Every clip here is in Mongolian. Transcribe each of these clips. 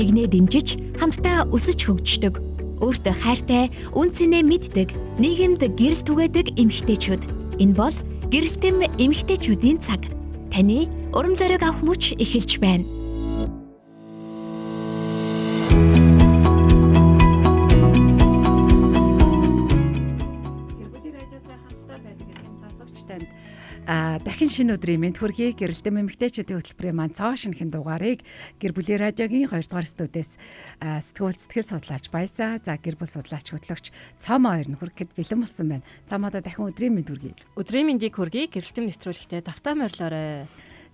Нэгнээ дэмжиж, хамтдаа өсөж хөгждөг. Өөртөө хайртай, үн цэнээ мэддэг, нийгэмд гэрэл түгээдэг эмэгтэйчүүд. Энэ бол гэрэлтэм эмэгтэйчүүдийн цаг. Таны урам зориг авах мөч эхэлж байна. Гэр бүлийн радиотой хамтдаа байдаг эрхэм сонсогч танд дахин шинэ өдрийн мэнд хүргэе. Гэрэлтэм эмэгтэйчүүдийн хөтөлбөрийн маань цоо шинэхэн дугаарыг Гэр бүлийн радиогийн 2 дугаар студиэс сэтгүүл сэтгэл судлаач Баясаа, за гэр бүл судлаач хөтлөгч Цомо хоёр нь хүргэхэд бэлэн болсон байна. Цомоодоо дахин өдрийн мэнд хүргэе. Өдрийн мэндийг хүргэе. Гэрэлтэм нэвтрүүлэгтээ давтаа морилоорой.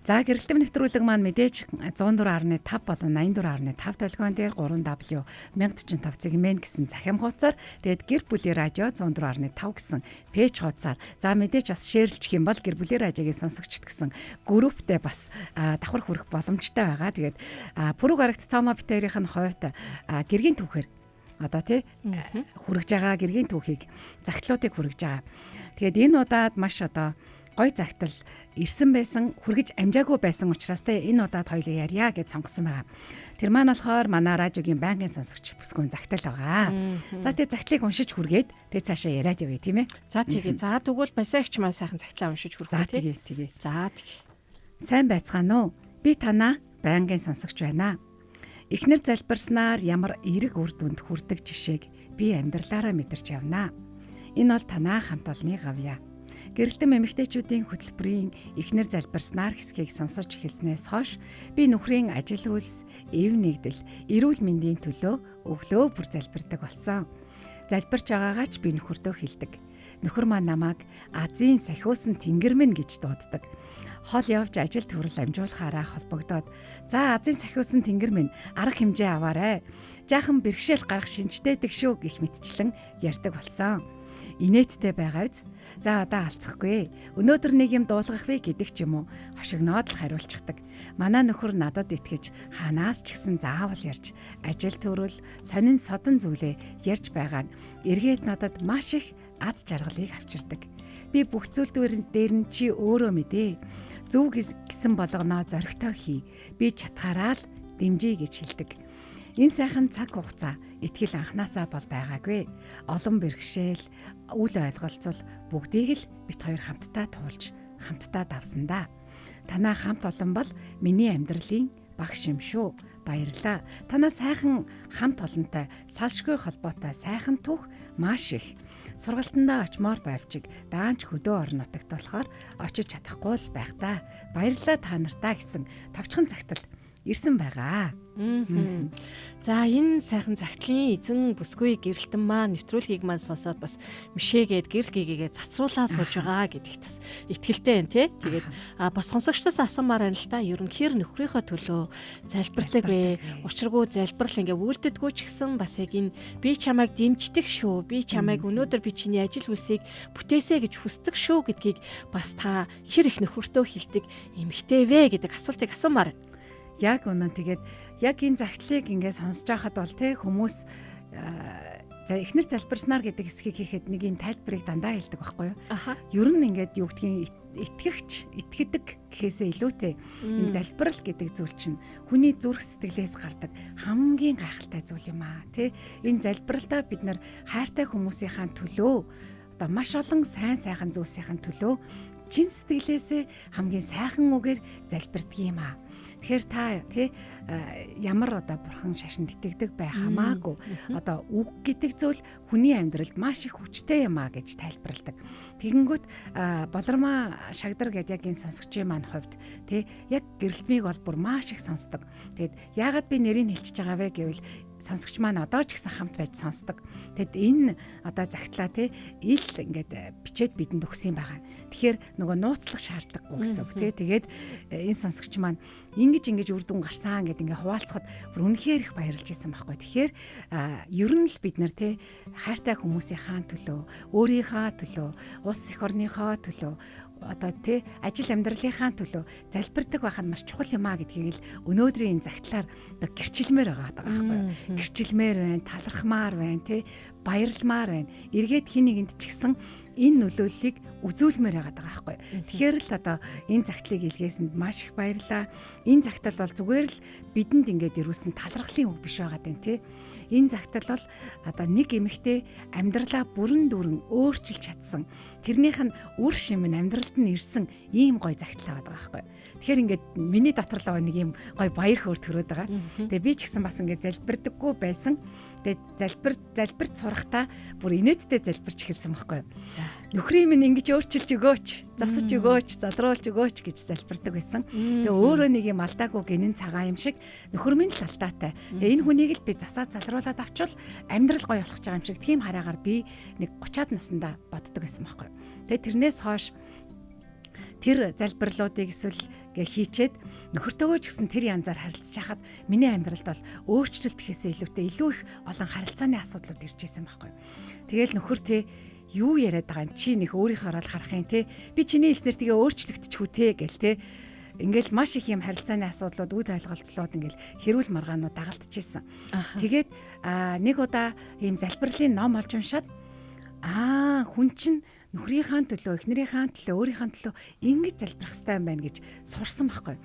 За гэрэлтэм нэвтрүүлэг маань мэдээж 104.5 болон 84.5 толгойн дээр 3W 1045 цэгмэн гэсэн цахим хуудасаар, тэгээд гэр бүлийн радио 104.5 гэсэн пэйж хуудасаар, за мэдээж бас шеэрлчих юм бол гэр бүлийн радиогийн сонсогчд гэсэн групптэй бас давхар хүрэх боломжтой байгаа. Тэгээд Пүрэв гарагт Цомо битэрийнх нь хувьд гэргийн түүхээр одоо тий хүрэж байгаа гэргийн түүхийг, загтлуудыг хүргэж байгаа. Тэгээд энэ удаад маш одоо гой загтал ирсэн байсан, хүргэж амжаагүй байсан учраас те энэ удаад хоёлоо ярья гэж сонгосон байгаа. Тэр маань болохоор манай радиогийн байнгын сонсогч бүсгүйн загтал байгаа. За тэгээ загтлыг уншиж хүргээд тэгээ цаашаа яриад явъя, тийм ээ. За тэгээ. За тэгвэл Баясаа эгч маань сайхан загтлаа уншиж хүргэх За үү, тий? тэгээ тэгээ. За тэгээ. Сайн байцгаана уу? Би танаа байнгын сонсогч байна. Эхнэр залбирснаар ямар эерэг үр дүнд хүрдэг жишээг би амьдралаараа мэдэрч явнаа. Энэ бол танаа хамт олонны гавьяа. Гэрэлтэм эмэгтэйчүүдийн хөтөлбөрийн эхнэр залбирснаар хэсгийг сонсож эхэлснээс хойш би нөхрийн ажил үйлс, эв нэгдэл, эрүүл мэндийн төлөө өглөө бүр залбирдаг болсон. Залбирч байгаагаа ч би нөхөртөө хэлдэг. Нөхөр маань намайг Азийн сахиусан тэнгэр минь гэж дууддаг. Хол явж ажил төрөл амжуулахаараа холбогдоод, за Азийн сахиусан тэнгэр минь арга хэмжээ аваарай. Жаахан бэрхшээл гарах шинжтэйдэг шүү гэх мэтчлэн ярьдаг болсон. Инээдтэй байгаа биз? За одоо алцахгүй. Өнөөдөр нэг юм дуулгах вэ гэдэг ч юм уу. Хошигноод л хариулчихдаг. Манай нөхөр надад итгэж ханаас ч гэсэн заавал ярьж, ажил төрөл, сонин содон зүйлээ ярьж байгаа нь эргээд надад маш их аз жаргалыг авчирдаг. Би бүх зүйл дээр нь чи өөрөө мэдээ. Зөв гэсэн болгоноо зоригтой хий. Би чатгаараа л дэмжиж гэж хэлдэг. Энэ сайхан цаг хугацаа итгэл анханасаа бол байгаагүй. Олон бэрхшээл, үл ойлголцол бүгдийг л бит хоёр хамтдаа туулж, хамтдаа давсан да. Танаа хамт олон бол миний амьдралын багш юм шүү. Баярлаа. Танаа сайхан хамт олонтой, салшгүй холбоотой сайхан түүх маш их. Сургалтандаа очимоор байвчиг даанч хөдөө орон нутагт болохоор очиж чадахгүй л байх та. Баярлалаа та нартаа гэсэн товчхон цагтал ирсэн байгаа. За энэ сайхан загтлын эзэн бүсгүй гэрэлтэн маань нэвтрүүлгийг маань сонсоод бас мшээгээд гэрэл гээгээ цацруулаа сууж байгаа гэдэгт бас итгэлтэй байна тий. Тэгээд бас сонсогчдоос асуумаар байна л та. Ер нь хэр нөхрийнхөө төлөө залбирдаг вэ? Учиргүй залбирал ингээ үйлддэггүй ч гэсэн бас яг энэ би чамайг дэмждэг шүү. Би чамайг өнөөдөр би чиний ажил үйлсийг бүтээсэй гэж хүсдэг шүү гэдгийг бас та хэр их нөхөртөө хэлдэг эмэгтэй вэ гэдэг асуултыг асуумаар байна. Яг үнэн. Тэгээд яг энэ загтлыг ингээ сонсож байхад бол те хүмүүс за эхнэр залбирснаар гэдэг хэсгийг хийхэд нэг юм тайлбарыг дандаа хэлдэг байхгүй юу? Ер нь ингээд юу гэдгийг итгэгч, итгэдэг гэхээсээ илүүтэй энэ залбирал гэдэг зүйл чинь хүний зүрх сэтгэлээс гардаг хамгийн гайхалтай зүйл юм аа, тий? Энэ залбиралдаа бид нар хайртай хүмүүсийнхаа төлөө, одоо маш олон сайн сайхан зүйлсийн төлөө чин сэтгэлээсээ хамгийн сайхан үгээр залбирдаг юм аа. Тэгэхээр та тий ямар одоо бурхан шашинд итгэдэг бай хамаагүй одоо үг гэдэг зүйл хүний амьдралд маш их хүчтэй юм а гэж тайлбарладаг. Тэгэнгүүт Болормаа шагдар гэдэг яг энэ сонсогчийн маань хувьд тий яг гэрэлтмийг бол бүр маш их сонсдог. Тэгэд яагаад би нэрийг хэлчихэж байгаа вэ гэвэл сонсогч маань одоо ч гэсэн хамт байж сонсдог. Тэгэд энэ одоо загтлаа тий ил ингээд бичээд бидэнд өгсөн юм байгаа. Тэгэхээр нөгөө нууцлах шаардлагагүй гэсэн үг тий. Тэгээд энэ сонсогч маань ингэж үр дүн гарсан гэд ингээ хуваалцахад бүр үнэхээр их баярлж исэн байхгүй. Тэгэхээр ер нь л бид нар тий хайртай хүмүүсийнхаа төлөө, өөрийнхөө төлөө, улс эх орныхоо төлөө, одоо тий ажил амьдралынхаа төлөө залбирдаг байх нь маш чухал юм а гэдгийг л өнөөдрийн энэ загтлаар одоо гэрчилмээр байгаа байхгүй юу. Гэрчилмээр байна, талархмаар байна, тий баярламаар байна. Эргээд хин нэгэнд ч гэсэн энэ нөлөөллийг үзүүлмээр байгаад байгаа байхгүй. Тэгэхээр л одоо энэ загтлыг илгээсэнд маш их баярлаа. Энэ загтал бол зүгээр л бидэнд ингээд ирүүлсэн талархлын үг биш байгаа даа тий. Энэ загтал бол одоо нэг эмэгтэй амьдралаа бүрэн дүүрэн өөрчилж чадсан. Тэрнийх нь үр шим нь амьдралд нь ирсэн ийм гоё загтал байгаа байхгүй. Тэгэхээр ингээд миний дотор л нэг ийм гоё баяр хөөр төрөөд байгаа. Тэгээ би ч гэсэн бас ингээд залбирдаггүй байсан. Тэгээ залбирч сурахтаа бүр инээдтэй залбирч эхэлсэн байхгүй. Нөхрийн минь ингэж өөрчилж өгөөч, засаж өгөөч, залруулж өгөөч гэж залбирдаг байсан. Тэгээ өөрөө нэг юм алдаагүй гинэн цагаан юм шиг нөхөр минь л алдаатай. Тэгээ энэ хүнийг л би засаад залруулад авчвал амьдрал гоё болох гэж байгаа юм шиг тийм хараагаар би нэг 30-аад наснда боддог байсан байхгүй. Тэгээ тэрнээс хойш тэр залбирлуудыг эсвэл гэ хийчээд нөхөртөөгөө ч гэсэн тэр янзаар харилцаж хахад миний амьдралд бол өөрчлөлт гэхээсээ илүүтэй илүү их олон харилцааны асуудлууд ирж исэн байхгүй. Тэгэл нөхөр те юу яриад байгаа юм чи нэг өөрийнхөө орол харах юм те би чиний хэлснээр тэгээ өөрчлөгдчихүү те гэл те ингээл маш их юм харилцааны асуудлууд үд ойлголцлууд ингээл хэрүүл маргаанууд дагалдчихсэн. Тэгээд нэг удаа ийм залбирлын ном олж уншаад хүн чинь нөхрийнхээ төлөө, эхнэрийнхээ төлөө, өөрийнхөө төлөө ингэж залбирах хэрэгтэй юм байна гэж сурсан байхгүй.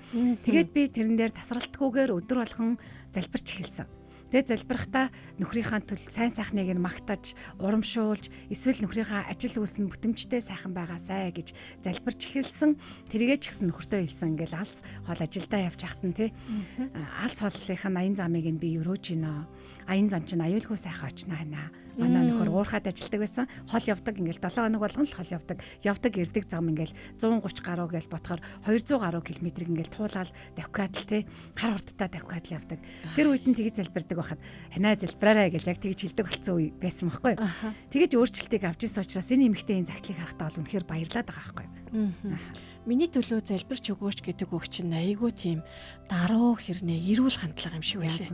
Тэгээд би тэрэн дээр тасралтгүйгээр өдөр болгон залбирч эхэлсэн. Тэгээд залбирахдаа нөхрийнхээ төл сайн сайхныг нь магтаж, урамшуулж, эсвэл нөхрийнхээ ажил үйлс нь бүтэмжтэй сайхан байгаасай гэж залбирч эхэлсэн. Тэрийгээ ч гэсэн нөхөртөө хэлсэн. Ингээл алс хол ажилдаа явж хахад нь тий. Алс холлынх нь аян замыг нь би өрөөж гинэ. Аян зам чинь аюулгүй сайхан очно ханаа. Манай нөхөр уурхаад ажилладаг байсан. Хол явдаг ингээл 7 хоног болгон л хол явдаг. Явдаг ирдэг зам ингээл 130 гаруй гэж бодохоор 200 гаруй километрийг ингээл туулаад давхиад л тий. Хар хурдтай давхиад л явдаг. Тэр үед нь тэгж залбирдаг байхад ханаа залбираарай гэж яг тэгж хэлдэг болсон үе байсан байхгүй. Тэгэж өөрчлөлтийг авч ирсэн учраас энэ эмэгтэй энэ загтлыг харахтаа бол үнэхээр баярлаад байгаа байхгүй. Миний төлөө залбирч өгөөч гэдэг үг чинь айгүй тийм даруу хэрнээ эрүүл хандлага юм шиг байлээ.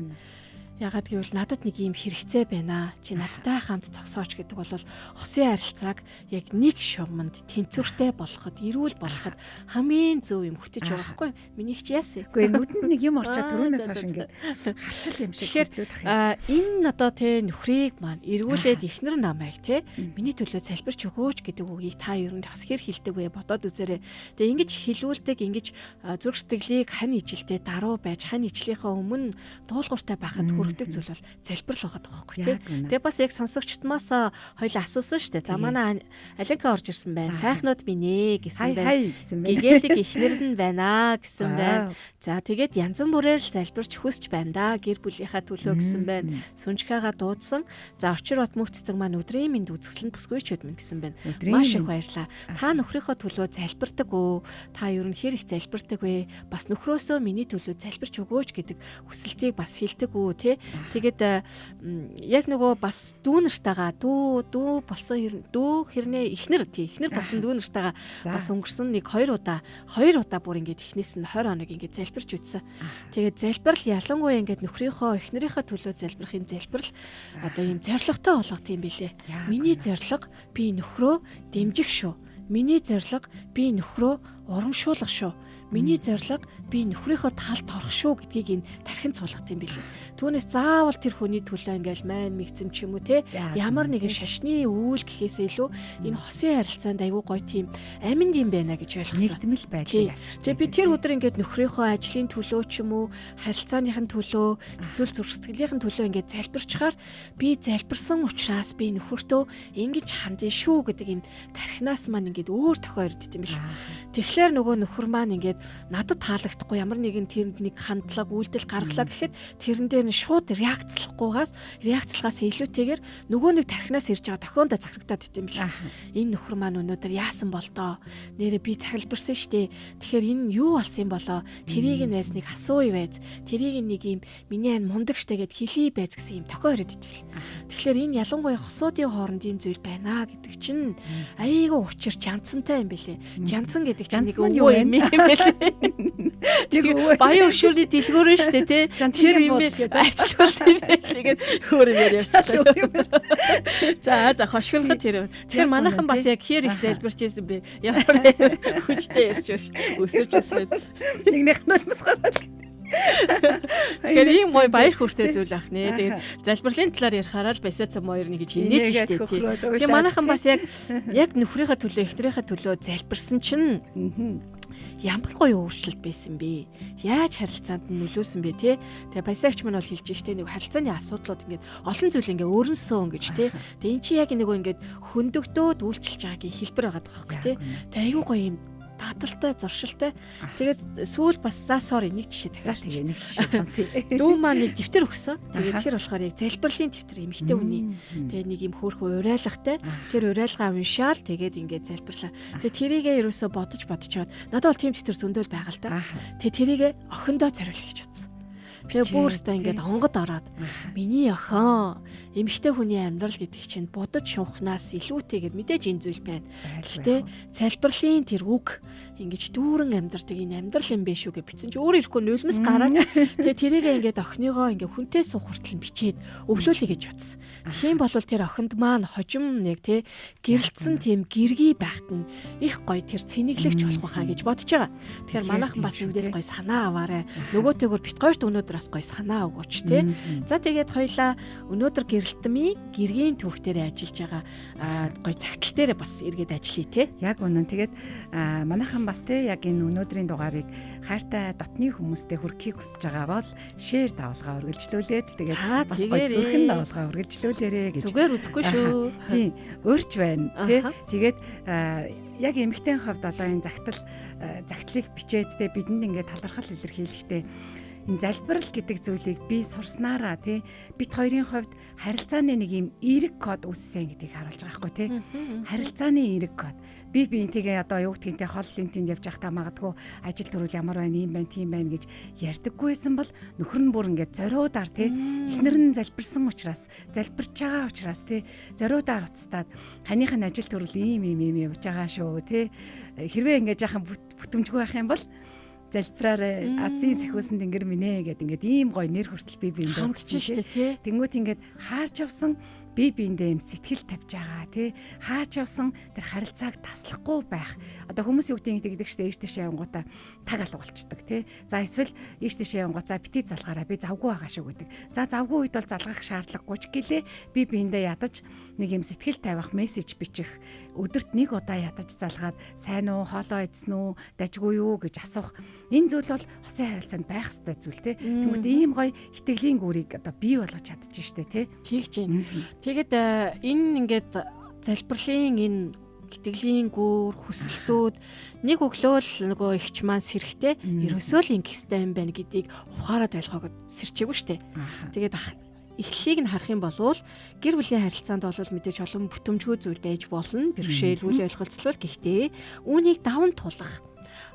Ягаад гэвэл надад нэг ийм хэрэгцээ байна. Чи надтай хамт зогсооч гэдэг бол хосын харилцааг яг нэг шуманд тэнцвэртэй болгоход, эрүүл болгоход хамгийн зөв юм хөтөж байгаа байхгүй. Миний ч яасан. Үгүй нүдэнд нэг юм орчоод түрүүнээс хойш ингээд харшил юм шиг хөдлөөд ах юм. Энэ одоо те нөхрийг маань эргүүлээд эхнэр намайг те миний төлөө залбирч өгөөч гэдэг үгийг та ер нь бас хэр хэлдэг вэ бодоод үзээрэй. Тэгээ ингэж хэлүүлдэг, ингэж зүрх сэтгэлийг хань ижилтэй даруй байж, хань ижлийнхаа өмнө дуулууртай байхад хүрдэг зүйл бол залбирал байгаа байхгүй тий. Тэгээ бас яг сонсогчдмаас хоёул асуусан шүү дээ. За манай Алинка орж ирсэн байна. Сайхнууд минь ээ гэсэн байна. Гэгээлэг эхнэр нь байна гэсэн байна. За тэгээд янз бүрээр л залбирч хүсч байна да. Гэр бүлийнхаа төлөө гэсэн байна. Сүнжхээгаа дуудсан. За очир бат мөх цэцэг маань өдрийн мэнд үзэсгэлэнд бүсгүйчүүд минь гэсэн байна. Маш их баярлаа. Та нөхрийнхөө төлөө залбирдаг уу? Та ер нь хэр их залбирдаг вэ? Бас нөхрөөсөө миний төлөө залбирч өгөөч гэдэг хүсэлтийг бас хэлдэг үү те? Тэгээд яг нөгөө бас дүү нартайгаа дүү болсон дүү хэрнээ эхнэр тий эхнэр болсон дүү нартайгаа бас өнгөрсөн нэг хоёр удаа бүр ингээд эхнээс нь 20 хоног ингээд залбирч үтсэн. Тэгээд залбирал ялангуяа ингээд нөхрийнхөө эхнэрийнхээ төлөө залбирахын залбирал одоо ийм зоригтой болгох юм билэ. Миний зорилго би нөхрөө дэмжих шүү. Миний зорилго би нөхрөө урамшуулах шүү. Миний зорилго би нөхрийнхөө талд орох шүү гэдгийг энэ тархин цуулгах юм билээ. Түүнээс заавал тэр хүний төлөө ингээл майн мэгцэм ч юм уу те ямар нэгэн шашны үйл гэхээс илүү энэ хосын харилцаанд айгүй гоё тийм аминд юм байна гэж ойлгосон. Нэгдмэл байдлыг авчирч. Тэгээ би тэр өдөр ингээд нөхрийнхөө ажлын төлөө ч юм уу харилцааных нь төлөө эсвэл зүрх сэтгэлийнх нь төлөө ингээд залбирчхаар би залбирсан учраас би нөхөртөө ингэж хандъя шүү гэдэг юм тархинаас маань ингээд өөр тохио ирдэг юм бил. Тэгэхээр нөгөө нөхөр маань ингээд надад таалагдахгүй ямар нэгэн тэрэнд нэг хандлага үйлдэл гаргалаа гэхэд тэрэн дээр нь шууд реакцлахгүйгаас реакцлахаас илүүтэйгээр нөгөө нэг тархинаас ирж байгаа тохиондоо захирагдаад идэм бил. Энэ нөхөр маань өнөөдөр яасан бол доо? Нэрээ би захилбарсан штэ. Тэгэхээр энэ юу болсон юм болоо? Тэрийг нь байз нэг асууя байз. Тэрийг нэг юм миний ань мундаг штэ гэд хэлий байз гэсэн юм тохио ирээд итгэл. Тэгэхээр энэ ялангуяа хосуудын хоорондын зүйл байна гэдэг чинь айгүй учир жанцантай юм бэлээ. Жанцан гэдэг чинь нэг өвөө юм бэлээ. Нэг баян өшөөний дэлгүүр нь штэ тий. Тэр юм ажиллуулсан юм бэл. Тэгээд өөр юм ярьчихлаа. За хошигноход тэр. Тэгэхээр манайхан бас яг хэр их залбирч байсан бэ? Ямар хүчтэй ярьж өсөрч өсрөөд нэгнийх нь нулимс гараад. Тэгэхээр ийм гоё баяр хөөртэй зүйл ах нэ. Тэгээд залбирлын талаар ярихаараа л Баясаа цам хоёр нэг гэж инээж штэ тий. Тэгээ манайхан бас яг нөхрийнхээ төлөө, эхнэрийнхээ төлөө залбирсан чинь ямар гоё өөрчлөлт байсан бэ? Яаж харилцаанд нь нөлөөсөн бэ те? Тэгээ Баясаагч маань бол хэлж штэ нэг харилцааны асуудлууд ингээд олон зүйл ингээд өөрөнсөө ингэж те. Тэгээ эн чинь яг нэг ингээд хөндөгдөөд үйлчилж байгаагийн хэлбэр байгаа байхгүй те. Тэгээ айгүй гоё юм таталтай, зуршилтай. Тэгээд сүүл бас за sorry нэг жишээ дахиад. Тэгээ нэг жишээ сонсъё. Дүү маань нэг дэвтэр өгсөн. Тэгээд тэр болохоор яг залбирлын дэвтэр эмэгтэй хүний. Тэгээд нэг юм хөөрхөн уриалгатай. Тэр уриалгаа уншаал тэгээд ингээд залбирлаа. Тэгээд тэрийгээ ерөөсө бодож бодчоод надад бол тийм дэвтэр зөндөөл байгаа л та. Тэгээд тэрийгээ охиндоо зориулъя гэж бодсон. Тэгээ бүрстэ ингээд онгод ороод миний охин эмэгтэй хүний амьдрал гэдэг чинь будаж шунхнаас илүүтэйгээр мэдээж энэ зүйл байна. Гэхдээ залбирлын тэр үг ингэж дүүрэн амьдрдаг энэ амьдрал юм биш үү гэж бичсэн чи өөр ирэхгүй нулимс гараад тэгээ тэрийгээ ингээд охиныгоо ингээд хүнтэй суух хүртэл бичээд өвлөөлье гэж утсан. Тэгэх юм бол тэр охинд маань хожим нэг тий гэрэлтсэн тийм гэргий байхад нь их гоё тэр цэнэглэгч болох байхаа гэж бодож байгаа. Тэгэхээр манайхан бас эндээс гоё санаа аваарай. Нөгөөтэйгөр бит хоёрт өнөөдөр бас гоё санаа өгөөч тий. За тэгээд хоёлаа өнөөдөр гэрэлтмийн гэргийн түүх дээр ажиллаж байгаа гоё цагтл дээр бас эргээд ажиллая тий. Яг үнэн. Тэгээд манайхан бас тий яг энэ өнөөдрийн дугаарыг хайртай дотны хүмүүстэй хүргэхийг хүсэж байгаа бол шеэр давалгаа үргэлжлүүлээд тэгээд бас гоё зүрхэн давалгаа үргэлжлүүлээрэ гэж. Зүгээр үзэхгүй шүү. Тийм, урьж байна тий. Тэгээд яг эмэгтэйн хувьд одоо энэ загтлыг бичээд тий бидэнд ингээд талархал илэрхийлэхдээ энэ залбирал гэдэг зүйлийг би сурснараа тий бит хоёрын хувьд харилцааны нэг юм эерэг код үүссэн гэдгийг харуулж байгаа байхгүй тий. Харилцааны эерэг код. Би биентэйгээ одоо юу гэдгийг тий хол лентинд явж байхдаа магадгүй ажил төрөл ямар байна, ийм байна, тийм байна гэж ярьдаггүй байсан бол нөхөр нь бүр ингээд зориудаар тий эхнэр нь залбирсан учраас, залбирч байгаа учраас тий зориудаар уцтаад ханых нь ажил төрөл ийм ийм ийм явж байгаа шүү тий. Хэрвээ ингээд жаахан бүтэмжгүй байх юм бол залбираарай. Азийн сахиусан тэнгэр минь ээ гэд ингээд ийм гоё нэр хүртэл би биендээ хандж штэ тий. Тэнгүүт ингээд хаарч явсан би биендээ юм сэтгэл тавьж байгаа тий. Хаарч явсан тэр харилцааг таслахгүй байх. Одоо хүмүүс юу гэдэг штэ ийш тийш явангуудаа таг алгуулцдаг тий. За эсвэл ийш тийш явангууд за бити залгаараа би завгүй байгаа шүү гэдэг. За завгүй үед бол залгах шаардлагагүй ч гэлээ би биендээ ядаж нэг юм сэтгэл тавих мессеж бичих. Өдөрт нэг удаа ядаж залгаад сайн уу, хоолоо идсэн үү, дажгүй юу гэж асуух. Энэ зүйл бол хосын харилцаанд байх ёстой зүйл тий. Тэнгүүт ийм гоё итгэлийн гүрийг одоо бий болгож чадчих штэ тий. Тэгж байна. Тэгээд энэ ингээд залбирлын энэ итгэлийн гүр хүсэлтүүд нэг өглөө л нөгөө эгч маань сэрэхтэй ерөөсөө л ингэх ёстой юм байна гэдгийг ухаарад ойлгоогод сэрчээгүй штэ. Тэгээд эхлэлийг нь харах юм бол гэр бүлийн харилцаанд бол мэдээж олон бүтэмжгүй зүйл байж болно. Бэрхшээл, үл ойлголцлол гэхдээ үүнийг даван тулах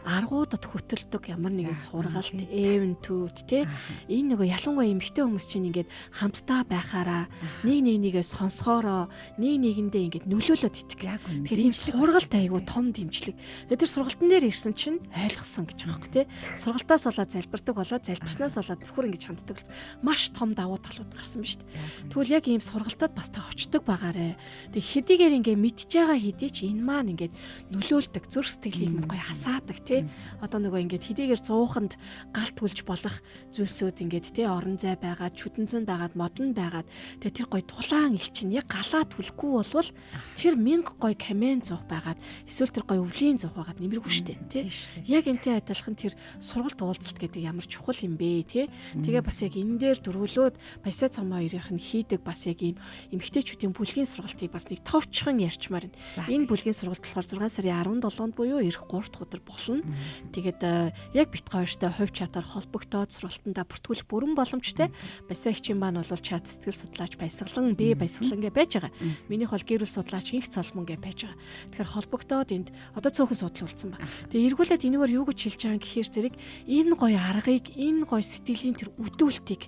аргуудад хөтөлдөг ямар нэгэн сургалт, эвентүүд те энэ нөгөө ялангуяа эмэгтэй хүмүүс чинь ингээд хамтдаа байхаараа нэг нэгээ сонсохоороо нэг нэгэндээ ингээд нөлөөлөд идэг. Тэгэхээр ийм сургалт айгүй том дэмжлэг. Тэгээ тэр сургалтын дээр ирсэн чинь ойлгосон гэж байгаа юм те. Сургалтаас болоод залбирдаг болоод залбирснаас болоод нөхөр ингэж ханддаг. Маш том давуу талууд гарсан ба шүү дээ. Тэгвэл яг ийм сургалтад бас та очдөг багаарэ. Тэг хэдийгээр ингээд мэдж байгаа хэдий ч энэ маань ингээд нөлөөлдөг, зүрх сэтгэлийг мань гоё хасаадаг те. Одоо нөгөө ингээд хэдийгээр 100-нд гал түлж болох зүйлсүүд ингээд те орон зай байгаад, чүдэнзэн байгаад, модон байгаад тэгээ тэр гоё тулаан ил чинь яг галаа түлэхгүй болвол тэр 1000 гоё камен зуух байгаад эсвэл тэр гоё өвлийн зуух байгаад нэмэргүй штэ те. Яг энтэй адилхан тэр сургалт уулзалт гэдэг ямар чухал юм бэ те. Тэгээ бас яг энэ дээр дөрвөлөөд Баясаа цом хоёрынх нь хийдэг бас яг ийм эмэгтэйчүүдийн бүлгийн сургалтыг бас нэг товчхон ярьчмаар байна. Энэ бүлгийн сургалт болохоор 6 сарын 17-нд буюу эх 3 дахь өдөр болно. Тэгээд яг бит хоёртой хувь чатаар холбогдоод сургалтандаа бүртгүүлэх бүрэн боломжтой. Баясаа эгчийн маань бол чат сэтгэл судлаач Баясгалан, би Баясгалан гэж байж байгаа. Минийх бол гэр бүл судлаач Инх Цолмон гэж байж байгаа. Тэгэхээр холбогдоод энд одоо цөөхөн судлал үлдсэн ба. Тэгээ эргүүлээд энэгээр юу гэж хэлж байгаа юм гэхээр зэрэг энэ гоё аргыг, энэ гоё сэтгэлийн тэр өдөөлтийг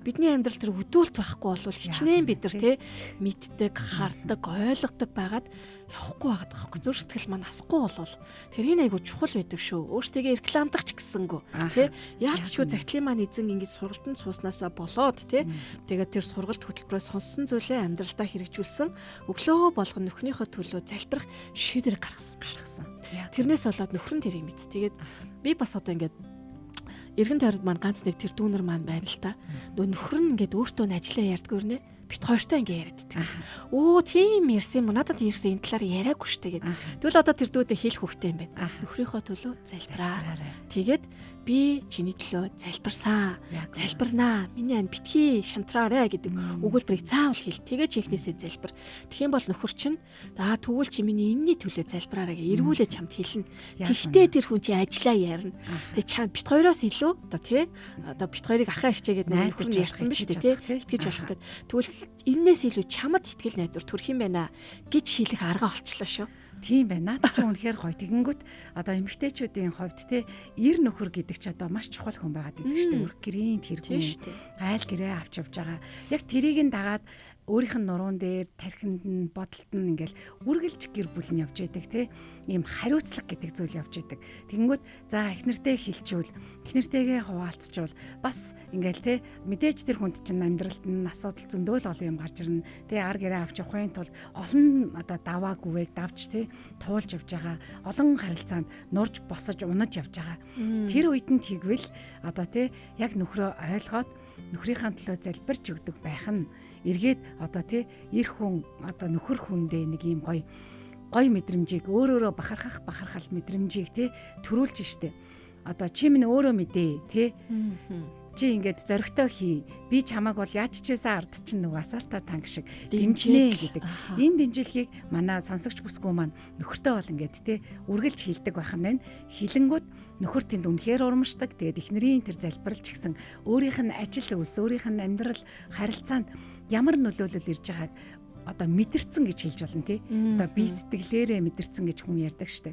бидний амьдрал тэр өдөөлт байхгүй бол хичнээн бид нар те мэддэг, хардаг, ойлгодог байгаад явахгүй байгаад байгаа байхгүй. Зүрх сэтгэл маань асахгүй болвол тэр энэ айгу чухал байдаг шүү. Өөртөө рекламдах ч гэсэнгүү тий. Яалт ч үү загтлын маань эзэн ингэж сургалтанд сууснаасаа болоод тий. Тэгээд тэр сургалт хөтөлбөрөө сонссон зүйлээ амьдралдаа хэрэгжүүлсэн өглөө болгон нөхнийхөө төлөө залбирах шийдвэр гаргасан. Тэрнээс болоод нөхөр нь тэрийг мэд. Тэгээд би бас одоо ингээд Эргэн тойронд маань ганц нэг тэр дүүнер маань байна л та. Нөө нөхөр нь ингээд өөртөө нь ажиллаа ярьдгүй нэ. Бит хоёртой ингээ яриаддаг. Өө тийм ярьсан юм. Надад ерөөсөө энэ талаар яриаггүй штэ гэд. Тэгвэл одоо тэр дүүдээ хэлэх хүүхтэй юм байна. Нөхрийнхөө төлөө залбираа. Тэгээд би чиний төлөө залбирсан. Залбирнаа. Миний ань битгий шантраарэ гэдэг өгүүлбэрийг заавал хэл. Тэгээд чихнээсээ залбир. Тэгэх юм бол нөхөр чинь за тэгвэл чи миний энэний төлөө залбираарэ гэ эргүүлээ чамд хэлнэ. Тэгтээ тэр хүн чи ажиллаа ярина. Тэгээ чам бит хоёроос илүү одоо тий одоо бит хоёрыг ахаа хичээгээд нөхөр нь ярьсан ба шүү дээ тий итгэж болох гэд. Тэгвэл энээс илүү чамд итгэл найдвар төрөх юм байна гэж хэлэх арга олчлоо шүү. Тийм байна. Наад чи үнэхээр гоё. Тэгэнгүүт одоо эмэгтэйчүүдийн хувьд те эр нөхөр гэдэг чи одоо маш чухал хүн байгаад байдаг шүү дээ. Өрх гэрийн тэргүүн айл гэрээ авч явж байгаа. Яг тэрийг нь дагаад өөрийнх нь нуруунд дээр тархинд нь бодолт нь ингээл үргэлж гэр бүл нь явж идэг те ийм хариуцлага гэдэг зүйл явж идэг. Тэгэнгүүт за эхнэртэй хилчүүл, эхнэртэйгээ хуваалцчвал бас ингээл те мэдээж тэр хүнд чинь амьдралд нь асуудал зөндөөл олон юм гарч ирнэ. Тэ ар гэрээ авч явахын тулд олон одоо даваа гүвэг давж те туулж явж байгаа. Олон харилцаанд нурж босож унаж явж байгаа. Тэр үед нь тэгвэл одоо те яг нөхрөө ойлгоод нөхрийнхээ төлөө залбирч өгдөг байх нь эргээд одоо тий эр хүн одоо нөхөр хүндээ нэг ийм гоё гоё мэдрэмжийг өөр өөрөө бахархах бахархал мэдрэмжийг тий төрүүлж штэ. Одоо чи минь өөрөө мэдээ тий. Чи ингээд зоригтой хий. Би чамааг бол яаж ч байсан ард чинь нөгөө асаалтаа танк шиг дэмжинэ гэдэг. Энэ дэмжлэгийг манай сонсогч бүсгүй маань нөхөртөө бол ингээд тий үргэлж хилдэг байх нь байна. Хилэнгүүд нөхөр тэнд үнэхээр урамшдаг. Тэгээд эхнэрийн тэр залбиралч гэсэн өөрийнх нь ажил үйлс, өөрийнх нь амьдрал харилцаанд ямар нөлөөлөл ирж байгааг одоо мэдэрсэн гэж хэлж болно тий. Одоо би сэтгэлээрээ мэдэрсэн гэж хүн ярьдаг штэ.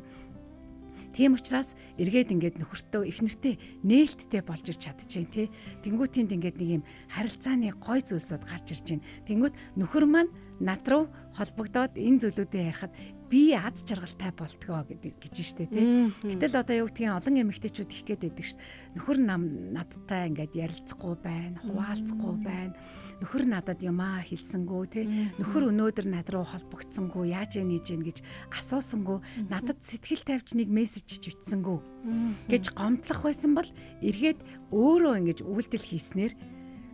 Тийм учраас эргээд ингээд нөхөртөө эхнэртэй нээлттэй болж ирч чадчихээн тий. Тэнгүүтинд ингээд нэг юм харилцааны гой зүйлсүүд гарч ирж байна. Тэнгүүт нөхөр маань над руу холбогдоод энэ зүйлүүдээ ярихад би аз жаргалтай болтгоо гэдэг гэж штэ тий. Гэтэл одоо юу гэдгийг олон эмэгтэйчүүд их гээд байдаг штэ. Нөхөр нам надтай ингээд ярилцахгүй байна, хуваалцахгүй байна. Нөхөр надад юмаа хэлсэнгүү тий. Нөхөр өнөөдөр над руу холбогдсонгүй, яаж яа нээж гин гэж асуусангүй, надад сэтгэл тавьж нэг мессеж бичсэнгүү гэж гомдлох байсан бол эргээд өөрөө ингэж үйлдэл хийснээр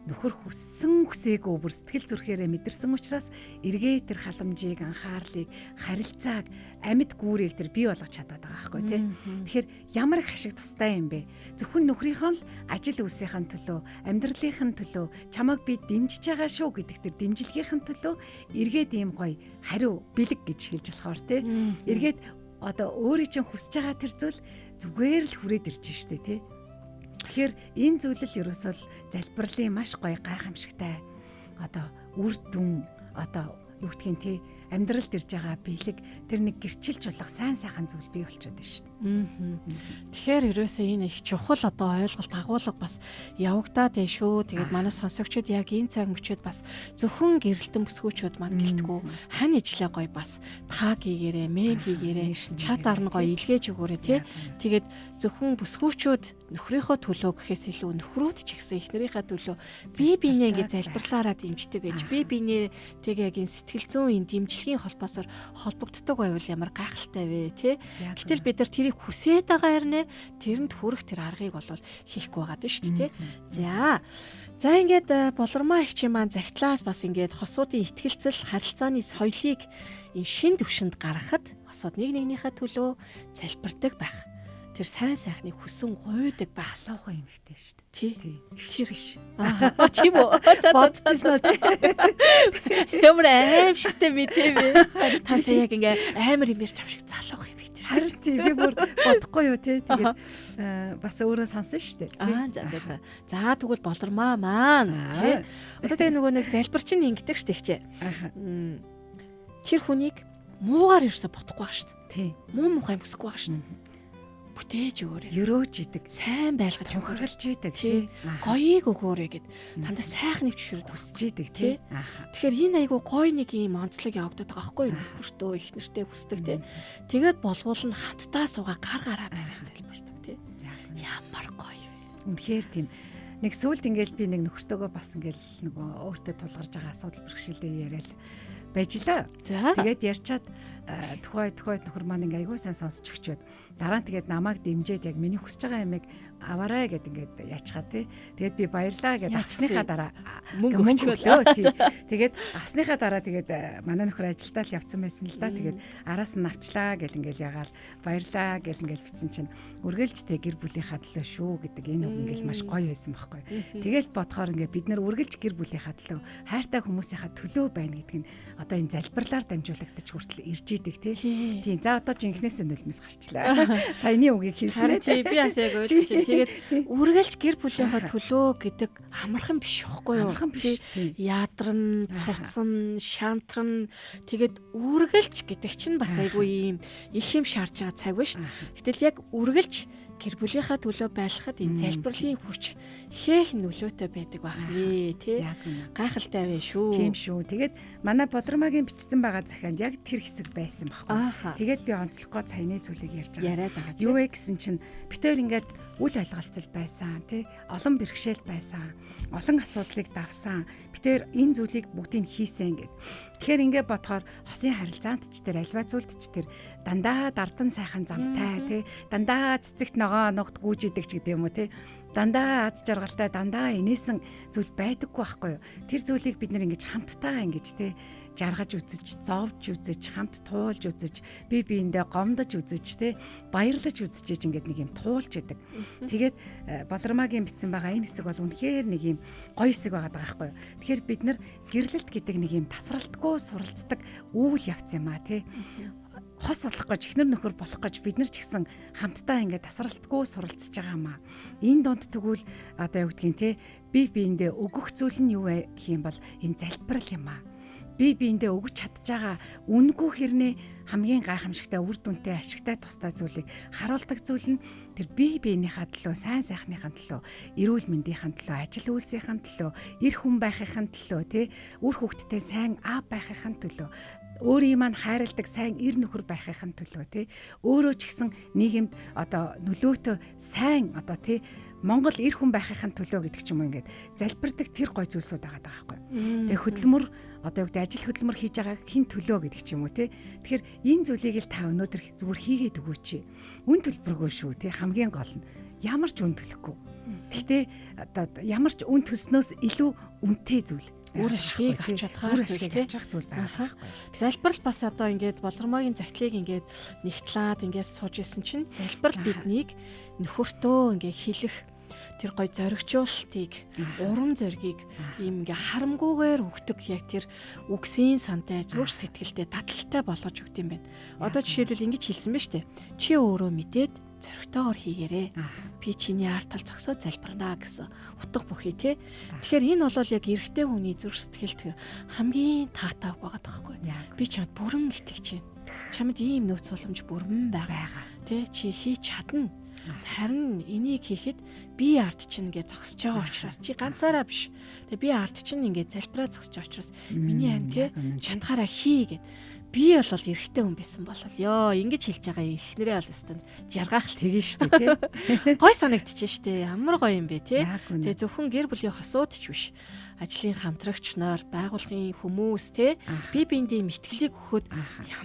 нөхөр хүссэн хүсээгүй бүр сэтгэл зүрхээрээ мэдэрсэн учраас эргээ тэр халамжийг, анхаарлыг, харилцааг, амьд гүүрийг тэр бий болгож чадаад байгаа байхгүй тий. Тэгэхээр ямар их ашиг тустай юм бэ? Зөвхөн нөхрийнхөө л ажил үйлсийн төлөө, амьдралынхын төлөө чамайг би дэмжиж байгаа шүү гэдэг тэр дэмжлэгийнхэн төлөө эргээд ийм гоё хариу бэлэг гэж хэлж болохоор тий. Эргээд одоо өөрийн чинь хүсэж байгаа тэр зүйл зүгээр л хүрээд ирж штэ тий. Тэгэхээр энэ зүйл л ерөөсөө л залбирлын маш гоё гайхамшигтай одоо үр дүн одоо юу гэдгийг тий амьдралд ирж байгаа биелэг тэр нэг гэрчилж болох сайн сайхан зүйл бий болчиход байна шүү дээ. Тэгэхээр ерөөсөө энэ их чухал одоо ойлголт агуулга бас явагдаад байна шүү. Тэгээд манай сонсогчид яг энэ цаг мөчид бас зөвхөн гэрэлтэн бүсгүүчүүд маань гэлтгүү хань ижлээ гоё бас таг хийгээрээ, мем хийгээрээ, чатаар нь гоё илгээж өгөөрэй тий. Тэгээд зөвхөн бүсгүүчүүд нөхрийнхөө төлөө гэхээс илүү нөхрүүд ч гэсэн эхнэрийнхээ төлөө бие биенээ ингэ залбирлаараа дэмждэг гэж бие биенээ тэг яг энэ сэтгэл зүйн энэ дэмжлэгийн холбоосоор холбогддог байвал ямар гайхалтай вэ тий. Гэтэл бид нар тэрийг хүсээд байгаа хэрнээ тэрэнд хүрэх тэр аргыг бол хийхгүй байгаа даа шүү дээ тий. За. За ингээд болормоо их маань загтлаас бас ингээд хосуудын итгэлцэл харилцааны соёлыг энэ шин төвшөнд гаргахад хосууд нэг нэгнийхээ төлөө залбирдаг байх. Тэр сайн сайхныг хүсэн гуйдаг байх. Залуухан эмэгтэй шүү дээ. Тий. Тэр биш. Аа тийм үү. За бодчихсон уу тий. Ямар аимшигтай мэдээ бэ. Та сая яг ингээ амар юм ярьж авшиг залуухан эмэгтэй. Харин тий би бүр бодохгүй юу тий. Тэгээд бас өөрөө сонсон шүү дээ. Аа за за за. За тэгвэл болормаа маань тий. Одоо тэгээ нөгөө нэг залбир чинь ингэдэг шүү дээ хчээ. Тэр хүнийг муугаар ерөөсө бодохгүй байгаа шүү дээ. Тий. Муу мухай бүсэхгүй байгаа шүү дээ. Бүтээж өгөөрэй. Өрөөж идэг. Сайн байлгаж тунхаглаж идэг тий. Гоёыг өгөөрэй гэд. Дандаа сайхан нэвчшүүрд хүсэж идэг тий. Тэгэхээр энэ айгу гой нэг юм онцлог явагдаад байгаа байхгүй юу? Нөхөртөө их нэртэй хүсдэг тий. Тэгээд болвол нь хамтдаа суугаа гар гараа бариад залбирдаг тий. Ямар гоё вэ? Үнэхээр тийм. Нэг сүулт ингээл би нэг нөхөртөөгөө бас ингээл нөгөө өөртөө тулгарч байгаа асуудал бэрхшээлээ яриад Бажлаа. Тэгээд ярьчаад төхөө нөхөр маань ингээ айгүй сайн сонсч өгчөөд дараа нь тэгээд намайг дэмжиж яг миний хүсэж байгаа юмыг аваарай гэд ингээд яачгаа тий. Тэгээд би баярлаа гэд авсныхаа дараа мөнгө өглөө тий. Тэгээд авсныхаа дараа тэгээд манай нөхөр ажилдаа л явцсан байсан л да. Тэгээд араас нь авчлаа гэл ингээл ягаал баярлаа гэл ингээл битсэн чинь үргэлж тэ гэр бүлийнхаа төлөө шүү гэдэг энэ үг ингээл маш гоё байсан байхгүй. Тэгэл бодохоор ингээ бид нар үргэлж гэр бүлийнхаа төлөө хайртай хүмүүсийнхаа төлөө байна гэдг нь одоо энэ залбирлаар дамжуулагдаж хүртэл ирж идэг тий. Тийм. За одоо жинхнээсээ нулимс гарчлаа. Саяны үгийг хэлсэн. Тий, би бас яг ойлгож байна. Тэгээд үргэлж гэр бүлийнхаа төлөө гэдэг амархан биш байхгүй юу? Амархан биш. Ядарн, цуцсан, шантран тэгээд үргэлж гэдэг чинь бас айгүй юм их юм шаарж байгаа цаг биш. Гэтэл яг үргэлж гэр бүлийнхаа төлөө байлахад энэ залбирлын хүч хээх нөлөөтэй байдаг байх нэ тий. Гайхалтай байх шүү. Тийм шүү. Тэгээд манай Болормагийн бичсэн байгаа захианд яг тэр хэсэг байсан байхгүй. Тэгээд би онцлох гоо саяны зүйлийг ярьж байгаа. Яриад байгаа. Юу вэ гэсэн чинь бид хоёр ингээд үл ойлголцол байсан тий. Олон бэрхшээл байсан. Олон асуудлыг давсан. Бид хоёр энэ зүйлийг бүгдийг хийсэн гэд. Тэгэхээр ингээд бодохоор хосын харилцаанд ч тэр альва зүйлд ч тэр дандаа дардан сайхан замтай тий. Дандаа цэцэгт ногоо ногт гүйж идэг ч гэдэг юм уу тий. Дандаа аз жаргалтай, дандаа инээсэн зүйл байдаггүй байхгүй юу. Тэр зүйлийг бид нэр ингэж хамтдаа ингэж тий жаргаж үзэж, зовж үзэж, хамт туулж үзэж, бие биендээ гомдож үзэж тий баярлаж үзэж ингээд нэг юм туулж идэг. Тэгээд Болормагийн бичсэн байгаа энэ хэсэг бол үнэхээр нэг юм гоё хэсэг байгаа байхгүй юу. Тэгэхээр бид нар гэрлэлт гэдэг нэг юм тасралтгүй суралцдаг үйл явц юм а тий. Хос болох гэж эхнэр нөхөр болох гэж бид нар ч гэсэн хамтдаа ингээд тасралтгүй суралцж байгаа маа. Энэ дунд тэгвэл одоо юу гэдгийг те би биендээ өгөх зүйл нь юу вэ гэх юм бол энэ залбирал юм аа. Би биендээ өгч чадж байгаа үнгүй хэрнээ хамгийн гайхамшигтай үр дүнтэй ашигтай тустай зүйлийг харуулдаг зүйл нь тэр бие биенийхээ төлөө, сайн сайхныхаа төлөө, эрүүл мэндийнхээ төлөө, ажил үйлсийнхээ төлөө, эр хүн байхынхаа төлөө тий үр хүүхэдтэй сайн аав байхынхаа төлөө, өөрийн маань хайрладаг сайн эр нөхөр байхын төлөө тий өөрөө ч гэсэн нийгэмд одоо нөлөөтэй сайн одоо тий Монгол эр хүн байхын төлөө гэдэг ч юм уу ингээд залбирдаг тэр гой зүйлсүүд байгаа байхгүй. Тэгээ хөдөлмөр одоо юу гэдэг ажил хөдөлмөр хийж байгаа хин төлөө гэдэг ч юм уу тий. Тэгэхээр энэ зүйлийг л та өнөөдөр зүгээр хийгээд өгөөч. Үн төлбөргүй шүү тий хамгийн гол нь ямар ч үн төлөхгүй. Гэхдээ одоо ямар ч үн төлснөөс илүү үнэтэй зүйл. Үр ашигыг авч чадхаар зүйл байгаа. Залбирал бас одоо ингээд Болормагийн загтлыг ингээд нэгтлаад ингээд сууж исэн чинь залбирал биднийг нөхөртөө ингээд хэлэх тэр гой зоригжуулалтыг, урам зоригийг ийм ингээ харамгүйгээр өгдөг яг тэр үгсийн сантай, зүрх сэтгэлтэй, таталтай болгож өгд юм байна. Одоо жишээлбэл ингэж хэлсэн ба штэ. Чи өөрөө мэдээд зоригтойгоор хийгээрэй. Би чиний ард тал зогсоод залбирнаа гэсэн утга бүхий те. Тэгэхээр энэ бол яг эрэгтэй хүний зүрх сэтгэл тэр хамгийн таатай байгаа байхгүй. Би чамд бүрэн итгэж байна. Чамд ийм нөөц боломж бүрэн байгаа. Тэ чи хийж чадна. Харин энийг хийхэд би ард чинь ингээ зогсож байгаа учраас чи ганцаараа биш. Тэгээ би ард чинь ингээ залбираа зогсож байгаа учраас миний ам те чадхаараа хий гэд. Би бол эрэгтэй хүн байсан бол ёо ингэж хэлж байгаа эхнэрээ бол өстөн жаргаах л тэгэн шүү дээ тий. Гой санагдчих шүү дээ. Ямар гоё юм бэ тий. Тэгээ зөвхөн гэр бүлийн хосууд ч биш. Ажлын хамтрагч нар, байгууллагын хүмүүс тий би биендээ мэтгэлийг өгөхөд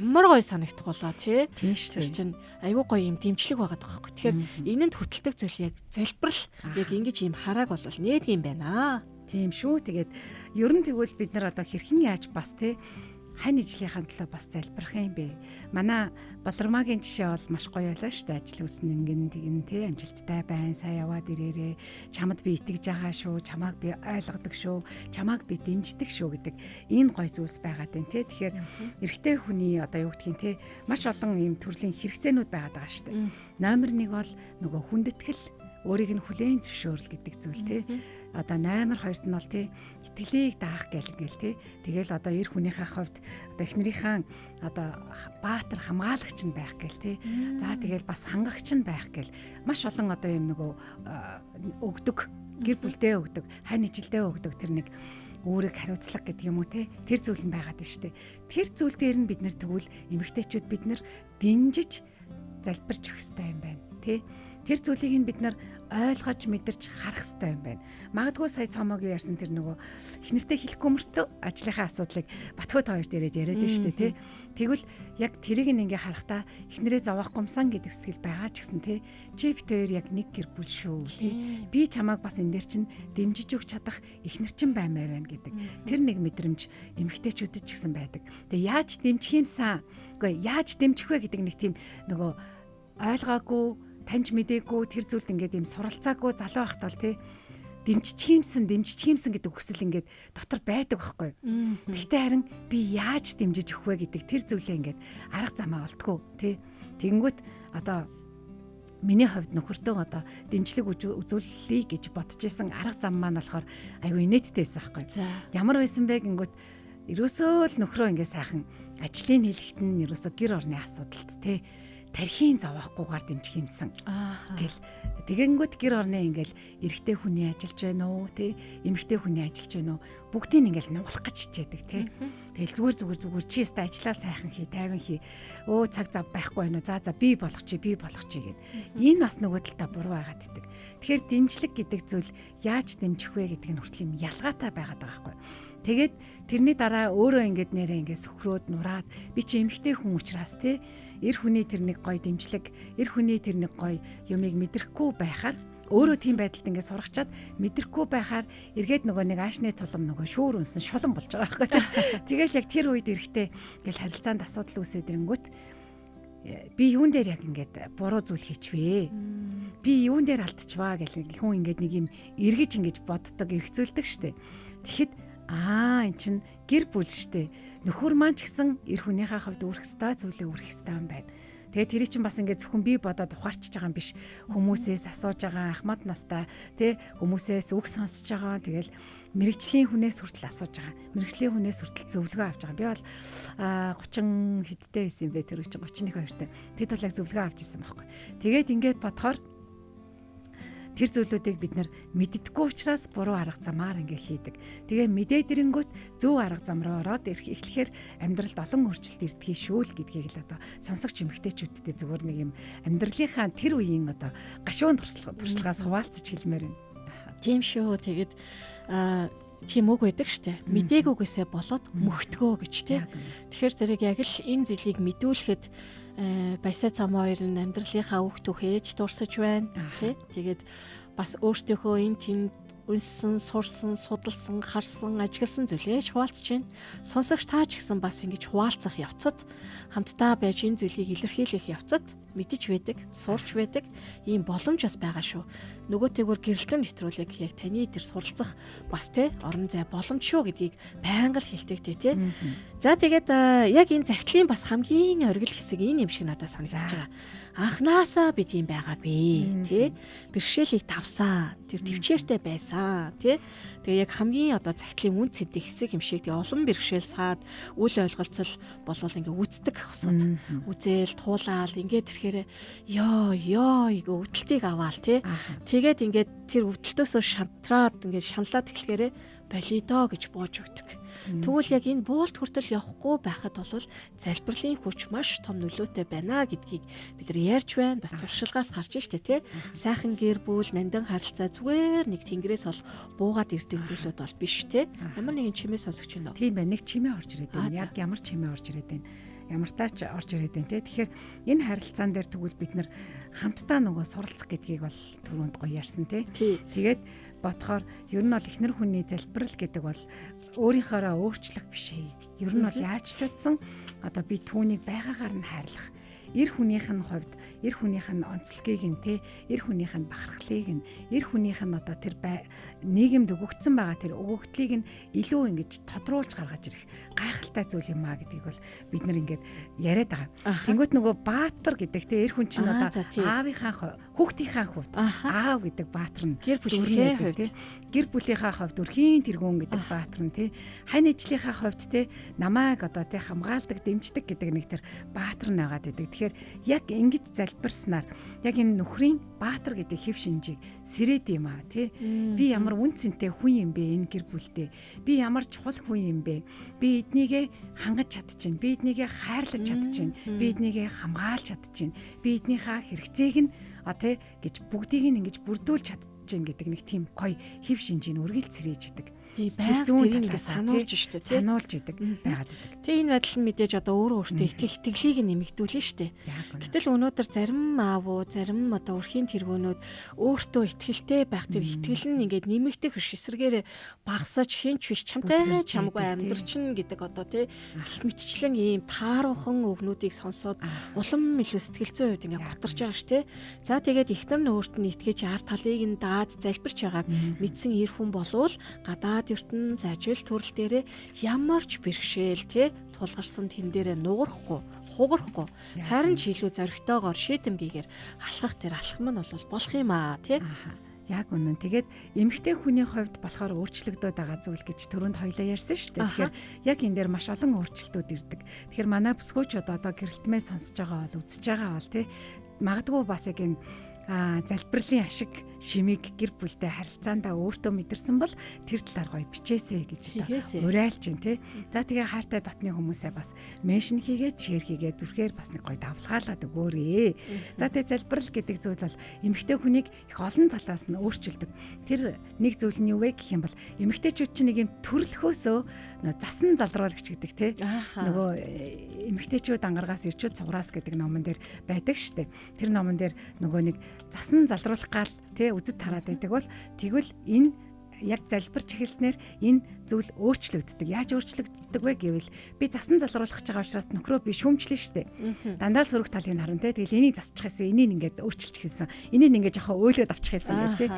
ямар гоё санагдах болоо тий. Тэр чинь айгүй гоё юм дэмжлэг байгаа байхгүй. Тэгэхээр энэнд хөтэлдэг зүйл яг залбирал яг ингэж юм харааг бол нээдэг юм байна. Тийм шүү. Тэгээд ер нь тэгвэл бид нар одоо хэрхэн яаж бас тий хань ижлийнхаа төлөө бас залбирах юм бэ. Манай Болормагийн жишээ бол маш гоё байлаа шүү дээ. Ажил үйлс нь ингэн тэгин тий амжилттай байна. Сайн яваад ирээрээ. Чамд би итгэж байгаа шүү. Чамааг би ойлгодог шүү. Чамааг би дэмждэг шүү гэдэг энэ гоё зүйлс байгаад байна тий. Тэгэхээр эрэгтэй хүний одоо юу гэдгийг тий маш олон ийм төрлийн хэрэгцээнүүд байгаад байгаа шүү дээ. Номер 1 бол нөгөө хүндэтгэл, өөрийг нь хүлээн зөвшөөрөл гэдэг зүйл тий. Одоо номер 2-т нь бол тий итгэлийг даах гэл ингээл тий. Тэгэл одоо эр хүнийхээ хувьд одоо эхнэрийнхээ одоо баатар хамгаалагч нь байх гэл тий. За тэгэл бас хангагч нь байх гэл маш олон одоо юм нөгөө өгдөг, гэр бүлдээ өгдөг, хань ижилдээ өгдөг тэр нэг үүрэг хариуцлага гэдэг юм уу те тэр зүйл нь байгаад байна шүү дээ. Тэр зүйл дээр нь бид нэр тэгвэл эмэгтэйчүүд бид нэр дэмжиж залбирч өгөх ёстой юм байна тий. Тэр зүйлийг нь бид нар ойлгож мэдэрч харах хэрэгтэй юм байна. Магадгүй сая цомогийн ярьсан тэр нөгөө их нэртэй хэлэхгүй мөртөө ажлынхаа асуудлыг Батхуут хоёрт яриад яриад байна шүү дээ, тий. Тэгвэл яг тэрийг нь ингээ харахтаа их нэрээ зовоох гомсан гэдэг сэтгэл байгаа ч гэсэн тий. Чи бит хоёр яг нэг гэр бүл шүү, тий. Би чамааг бас энэ дээр чинь дэмжиж өгч чадах их нар чинь баймаар байна гэдэг. Тэр нэг мэдрэмж эмэгтэйчүүдэд ч гэсэн байдаг. Тэгээ яаж дэмжих юмсан? Үгүй яаж дэмжих вэ гэдэг нэг тийм нөгөө ойлгоогүй таньж мдээгүй тэр зүйлд ингээд юм суралцаагүй залуу байхад бол тий дэмжчих юмсан дэмжчих юмсан гэдэг хүсэл ингээд дотор байдаг байхгүй. Тэгтээ харин би яаж дэмжиж өгөх вэ гэдэг тэр зүйлээ ингээд арга замаа олдгоо тий. Тэгэнгүүт одоо миний хувьд нөхөртөө одоо дэмжлэг үзүүллээ гэж бодож исэн арга зам маань болохоор айгүй инээдтэй байсан байхгүй. Ямар байсан бэ гингүүт ерөөсөө л нөхрөө ингээд сайхан ажлын хэлэхэд нь ерөөсөө гэр орны асуудалт тий тархийн зовоохгүйгээр дэмжих юмсан. Гэл тэгэнгүүт гэр орны ингээл эрэгтэй хүний ажиллаж байна уу тий эмэгтэй хүний ажиллаж байна уу бүгдийг ингээл нуглах гэж хичээдэг тий. Тэгэл зүгээр зүгээр зүгээр чи өстө ажиллаа сайхан хий тайван хий. Өө цаг зав байхгүй байна уу за за би болох чи би болох чи гэд. Энэ бас нөгөө талдаа буруу байгаад идэг. Тэгэхээр дэмжлэг гэдэг зүйл яаж дэмжих вэ гэдэг нь хүртэл юм ялгаатай байгаад байгаа байхгүй. Тэгээд тэрний дараа өөрөө ингээд нэрээ ингээд сөхрөөд нураад би чи эмэгтэй хүн учраас тий эр хүний тэр нэг гой дэмжлэг, эр хүний тэр нэг гой юмыг мэдрэхгүй байхаар өөрөө тийм байдалд ингээд сургачаад мэдрэхгүй байхаар эргээд нөгөө нэг аашны тулам нөгөө шүүр үнсэн шулан болж байгаа байхгүй тий. Тэгэл яг тэр үед эрэхтэй ингээл харилцаанд асуудал үүсээд ирэнгүүт би юун дээр яг ингээд буруу зүйл хийчвэ. Би юун дээр алдчихваа гэл хүн ингээд нэг юм эргэж ингэж боддог, эргцүүлдэг штэ. Тэгэхэд аа эн чин гэр бүл штэ. Нөхөр маань ч гэсэн эр хүнийхээ хувьд үүрэх ёстой зүйлээ үүрэх ёстой юм байна. Тэгээ тэрий чинь бас ингээд зөвхөн би бодоод ухаарчиж байгаа юм биш. Хүмүүсээс асууж байгаа, ахмад настай тий хүмүүсээс үг сонсож байгаа. Тэгэл мэрэгжлийн хүнээс хүртэл асууж байгаа. Мэрэгжлийн хүнээс хүртэл зөвлөгөө авч байгаа. Би бол 30 хэдтэй байсан юм бэ тэр үе чинь 31 хоёртой. Тэд бол яг зөвлөгөө авч ирсэн байхгүй. Тэгээд ингээд бодохоор тэр зүйлүүдийг бид нар мэддэггүй учраас буруу арга замаар ингээ хийдэг. Тэгээ мэдээд ирэнгүүт зөв арга зам руу ороод эхлэхээр амьдралд олон өөрчлөлт ирдгийг шүү л гэдгийг л одоо сонсогч эмэгтэйчүүдтэй зүгээр нэг юм амьдралынхаа тэр үеийн одоо гашуун туршлагаас хуваалцаж хэлмээр байна. Тийм шүү. Тэгээд тийм үг байдаг штэ. Мдээгүйгээсээ болоод мөхтгөө гэж тий. Тэгэхээр зэрэг яг л энэ зүйлийг мэдүүлэхэд баясаа цам хоёр нь амьдралынхаа үг түүхээж дурсаж байна тий. Тэгээд бас өөртөөхөө энэ тэнд үнссэн, сурсан, судалсан, харсан, ажигласан зүйлээ хуваалцж байна. Сонсогч та ч гэсэн бас ингэж хуваалцах явцад хамтдаа байж энэ зүйлийг илэрхийлэх явцад мэдэж байдаг, сурч байдаг ийм боломж бас байгаа шүү. Нөгөө тэгвэр гэрэлтэн нэвтрүүлэг яг таны тэр суралцах бас те орон зай боломж шүү гэдгийг байнга л хэлдэг те. За тэгээд яг энэ захидлын бас хамгийн оргил хэсэг энэ юм шиг надад санагдаж байгаа. Анхнаасаа бид юм байгаагүй те. Бэрхшээлийг давсан, тэр төвчээртэй байсан те. Тэгээ яг хамгийн одоо захидлын үн цэнтэй хэсэг юм шиг тэгээ олон бэрхшээл саад үл ойлголцол болвол ингээ үздэг хосууд. Үзээл, туулаал ингээд ирэхээр ёо ёо өвдөлтийг аваал тий. Тэгээд ингээд тэр өвдөлтөөсөө шантраад ингээд шаналаад эхлэхээр болидоо гэж бууж өгдөг. Тэгвэл яг энэ буулт хүртэл явахгүй байхад бол залбирлын хүч маш том нөлөөтэй байна гэдгийг бид нар ярьж байна. Бас туршлагаас гарч штэ тий. Сайхан гэр бүл, нандин харилцаа зүгээр нэг тэнгэрээс бол буугаад ирдэг зүйлүүд бол биш тий. Ямар нэгэн чимээ сонсогч байна уу? Тийм байна. Нэг чимээ орж ирээд байна. Яг ямар чимээ орж ирээд байна? Ямар таач орж ирээд байна те. Тэгэхээр энэ харилцаан дээр тэгвэл бид нар хамтдаа нөгөө суралцах гэдгийг бол түрүүнд гоё ярьсан те. Тэгээд бодохоор ер нь бол эхнэр хүний залбирал гэдэг бол өөрийнхөөрөө өөрчлөх биш ээ. Ер нь бол яаж ч утсан одоо би түүнийг байгаагаар нь хайрлах эр хүнийх нь хувьд эр хүнийх нь онцлогийг нь те эр хүнийх нь бахархлыг нь эр хүнийх нь одоо тэр нийгэмд өгөгдсөн байгаа тэр өгөгдлийг нь илүү ингэж тодруулж гаргаж ирэх гайхалтай зүйл юм а гэдгийг бол бид нар ингээд яриад байгаа. Тэнгүүт нөгөө баатар гэдэг те эр хүн чинь одоо аавынхаа хүүхдийнхаа хувьд аав гэдэг баатар нь гэр бүлийнхээ хувьд те гэр бүлийнхаа хувьд өрхийн тэргүүн гэдэг баатар нь те хань ижлийнхаа хувьд те намайг одоо те хамгаалдаг дэмждэг гэдэг нэг тэр баатар нь байгаад байдаг. Тэгэхээр яг ингэж залбирснаар яг энэ нөхрийн баатар гэдэг хэв шинжийг сэрээд юм а тий. Би ямар үн цэнтэй хүн юм бэ энэ гэр бүлдээ. Би ямар чухал хүн юм бэ? Би эднийгээ хангаж чадчихээн. Би эднийгээ хайрлаж чадчихээн. Би эднийгээ хамгаалж чадчихээн. Би эднийхээ хэрэгцээг нь А тий гэж бүгдийг нь ингэж бүрдүүлж чадчихээн гэдэг нэг тийм гоё хэв шинжийг үргэлж сэрээж идэг. Тий, байнга тэрийг ингээ сануулж штэ тий. Сануулж идэг байгаад идэг. Тий, энэ байдал нь мэдээж одоо өөрөө өөртөө итгэх итгэлийг нэмэгдүүлнэ штэ. Гэтэл өнөөдөр зарим аавуу, зарим одоо өрхийн тэргүүнүүд өөртөө итгэлтэй байх тэр итгэл нь ингээд нэмэгдэх биш, эсрэгээрээ багасаж хинч биш чамтай чамгүй амьдрчин гэдэг одоо тий гэх мэтчлэн ийм тааруухан өгнүүдийг сонсоод улам илүү сэтгэл зүйн хувьд ингээд гутарч байгаа ш тий. За тэгээд эхнэр нь өөрт нь итгэж ар талыг нь даад залбирч байгааг мэдсэн эр хүн болвол гадаад ертөнц ажил төрөл дээрээ ямар ч бэрхшээл тий тулгарсан тэн дээрээ нугарахгүй, хугарахгүй, харин ч илүү зоригтойгоор шийдэмгийгээр алхах тэр алхам нь бол болох юм аа тий. Яг үнэн. Тэгээд эмэгтэй хүний хувьд болохоор өөрчлөгдөд байгаа зүйл гэж түрүүнд хоёлаа ярьсан шүү дээ. Тэгэхээр яг энэ дээр маш олон өөрчлөлтүүд ирдэг. Тэгэхээр манай бүсгүйчүүд одоо гэрэлтмээ сонсож байгаа бол, үзэж байгаа бол тий магадгүй бас яг энэ залбирлын ашиг шимийг гэр бүлтэй харилцаандаа өөртөө мэдэрсэн бол тэр талаар гоё бичээсэй гэж уриалж байна тий. За тэгээ хайртай дотны хүмүүсээ бас mention хийгээд, share хийгээд зүрхээр бас нэг гоё давлгаалаад өгөөрэй. За тэгээ залбирал гэдэг зүйл бол эмэгтэй хүнийг их олон талаас нь өөрчилдөг. Тэр нэг зүйл нь юу вэ гэх юм бол эмэгтэйчүүд чинь нэг юм төрөлхөөсөө засан залруулагч гэдэг тий. Нөгөө эмэгтэйчүүд ангаргаас ирчүүд цуграас гэдэг номон дээр байдаг штэ. Тэр номон дээр нөгөө нэг засан залруулах гал тий үзэд тараад байдаг бол тэгвэл энэ яг залбирч эхэлснээр энэ зүйл өөрчлөгддөг. Яаж өөрчлөгддөг вэ гэвэл би засан залруулах гэж байгаа учраас нөхрөө би шүүмжлэн штэ. Дандаа л сөрөг талыг харна те. Тэгэл энийг засчих гэсэн, энийг ингээд өөрчилчих гэсэн. Энийг ингээд жоохон өөлөөд авчих гэсэн гэл те.